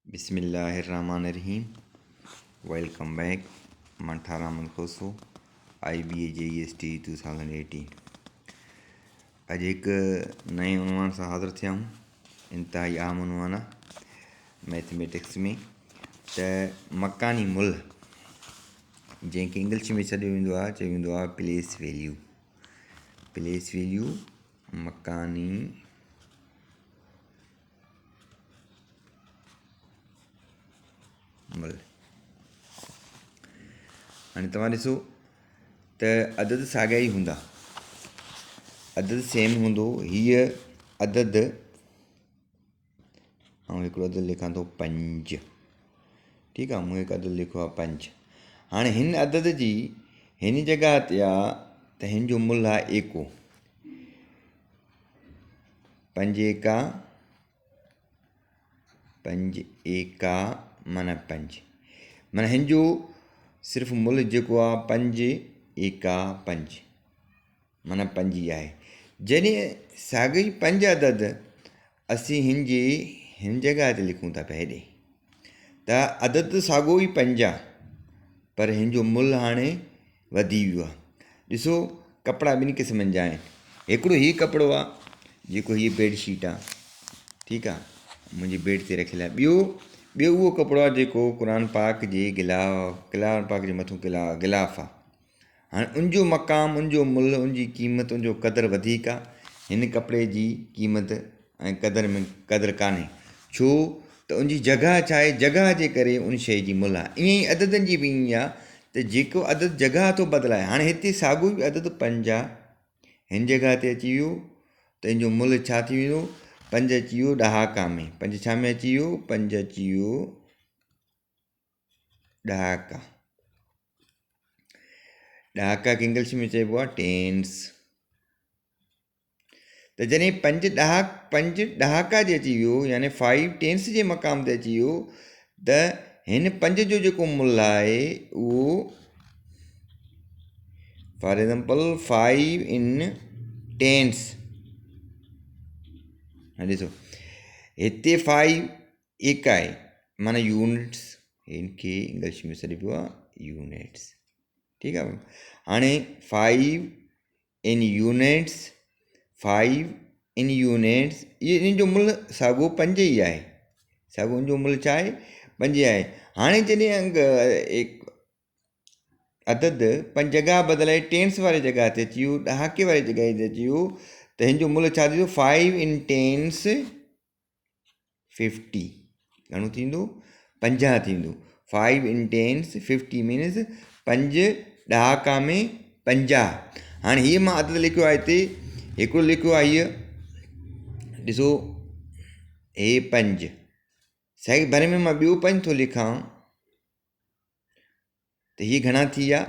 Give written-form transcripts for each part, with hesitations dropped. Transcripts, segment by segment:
بسم الله الرحمن الرحيم welcome back مان Thar Ahmed Khoso I B A J S T 2018 اڄ هڪ نئين عنوان سان حاضر ٿيا آهيون انتهائي اهم عنوان آهي ميٿميٽڪس ۾ ته مڪاني ملهه جنهن کي انگلش ۾ سڏيو ويندو آهي چيو ويندو آهي پليس ويليو پليس ويليو مڪاني ملهه هاڻي توهان ڏسو ته عدد ساڳيا ئي هوندا عدد سيم هوندو هيء عدد آئون هڪڙو عدد لکان ٿو پنج ٺيڪ آ مون هڪ عدد لکيو آ پنج هاڻي هن عدد جي هن جڳهه تي آ ته هن جو ملهه آ ايڪو پنج ايڪا پنج ايڪا معنيٰ پنج معنيٰ هن جو صرف ملهه جيڪو آهي پنج ايڪا پنج معنيٰ پنج ئي آهي جڏهن ساڳي پنج عدد اسين هن جي هن جڳهه تي لکون ٿا پيا هيڏي ته عدد ساڳو ئي پنج آهي پر هن جو ملهه هاڻي وڌي ويو آهي. ڏسو ڪپڙا ٻن قسمن جا آهن. هڪڙو هي ڪپڙو آهي جيڪو هي بيڊ شيٽ آهي ٺيڪ آهي منهنجي بيڊ تي رکيل آهي ٻيو ٻيو اهو ڪپڙو آهي جيڪو قرآن پاڪ جي غلاف قرآن پاڪ جي مٿون غلاف آهي هاڻي ان جو مقام ان جو ملهه ان جي قيمت ان جو قدر وڌيڪ آهي هن ڪپڙي جي قيمت ۽ قدر ۾ قدر ڪانهي ڇو ته ان جي جڳهه ڇا آهي جڳهه جي ڪري ان شيء جي ملهه آهي ائين ئي عددن جي به ائين آهي ته جيڪو عدد جڳهه ٿو بدلائي هاڻي هتي ساڳيو ئي عدد 50 هن جڳهه تي اچي ويو ته ان جو ملهه ڇا ٿي ويندو پنج اچي ويو ڏهاڪا ۾ پنج ڇا ۾ اچي ويو پنج اچي ويو ڏهاڪا ڏهاڪا کي انگلش ۾ چئبو آهي ٽينس ته جڏهن پنج ڏهاڪ پنج ڏهاڪا جي اچي ويو يعني فائيو ٽينس جي مقام تي اچي ويو ته هن پنج جو جيڪو ملهه آهي اهو for example five in tens هاڻي ڏسو هتي فائيو ايڪ آهي معنيٰ يونٽس هن کي انگلش ۾ سڏبو آهي يونٽس ٺيڪ آهي هاڻي five in units five in units اهي انهن جو ملهه ساڳو پنج ئي آهي ساڳو ان جو ملهه ڇا آهي پنج ئي آهي هاڻي جڏهن انگ عدد پنج جڳهه بدلائي ٽينس واري جڳهه تي اچي ويو ڏهاڪي واري جڳهه تي اچي ويو ته هن جو ملهه ڇا ٿيندو فائيو ان ٽينس ففٽي گهڻو ٿيندو 50 ٿيندو five in tense fifty means پنج ڏهاڪا ۾ 50 هاڻي هيء مان عدد لکيو آهي هتي هڪڙو لکيو آهي هيء ڏسو هي پنج سائين ڀر ۾ مان ٻيو پنج ٿو لکان ته هي گهڻا ٿي ويا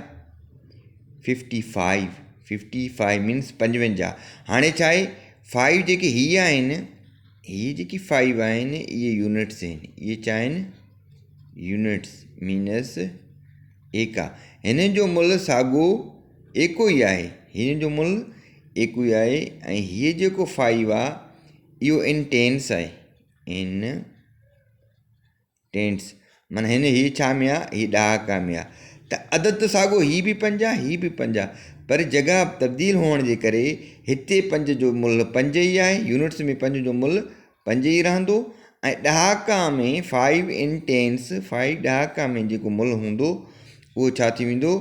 fifty five fifty five means 55. هاڻي ڇا آهي فائيو جيڪي هي آهن هي جيڪي فائيو آهن اهي يونٽس آهن اهي ڇا آهن يونٽس مينس ايڪا هنن جو ملهه ساڳو ايڪو ئي آهي هنن جو ملهه ايڪو ئي آهي ۽ هيء جيڪو فائيو آهي اهو ان ٽينس آهي ان ٽينس معنيٰ هن هي ڇا ۾ آ هي ڏهاڪا ۾ آ ته عدد ته ساڳو هي به 50 هي به 50 پر جڳهه تبديل هئڻ جي ڪري هتي پنج جو ملهه پنج ئي آهي يونٽس ۾ پنج جو ملهه پنج ئي رهندو ۽ ڏهاڪا ۾ فائيو ان ٽينس فائيو ڏهاڪا ۾ جيڪو ملهه هوندو اهو ڇا ٿي ويندو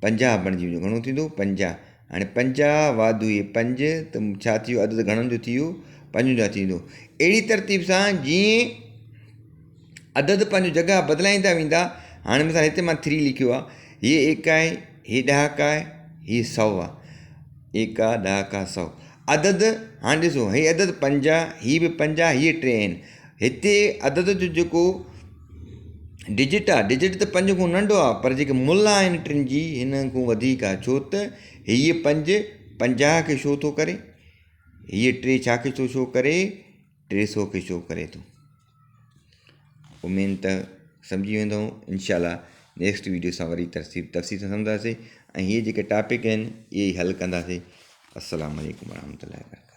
50 بڻجي ويندو گهڻو ٿيندو 50 هاڻي 50 واڌو هي پنج ته ڇا ٿي ويو عدد گهڻن جو ٿي ويو 50 ٿي ويندو اهڙي ترتيب سان جيئن عدد پنهنجو جڳهه بدلائيندا ويندا هاڻي مثال هتي مان ٿري لکيو آهي هي ايڪ آهي هي ڏهاڪا آهي هي سو آهي ايڪا ڏهاڪا سو عدد هاڻي ڏسو هي عدد 50 هي به 50 هي ٽي آهن هتي عدد جو جيڪو ڊجٽ آهي ڊجٽ ته پنج کان ننڍو آهي پر جيڪي ملهه آهن ٽن جي هن کان وڌيڪ آهي ڇو ته هيء پنج 50 کي شو ٿو ڪري هيء ٽي ڇا کي ٿو شو ڪري 300 کي شو ڪري ٿو. اميد ته سمجهي ويندو انشاء الله نيڪسٽ ويڊيو سان وري تفصيل تفصيل سان سمجهنداسين ۽ هي جيڪي ٽاپڪ آهن اهي حل ڪنداسين السلام عليڪم ورحمة الله وبرڪاته.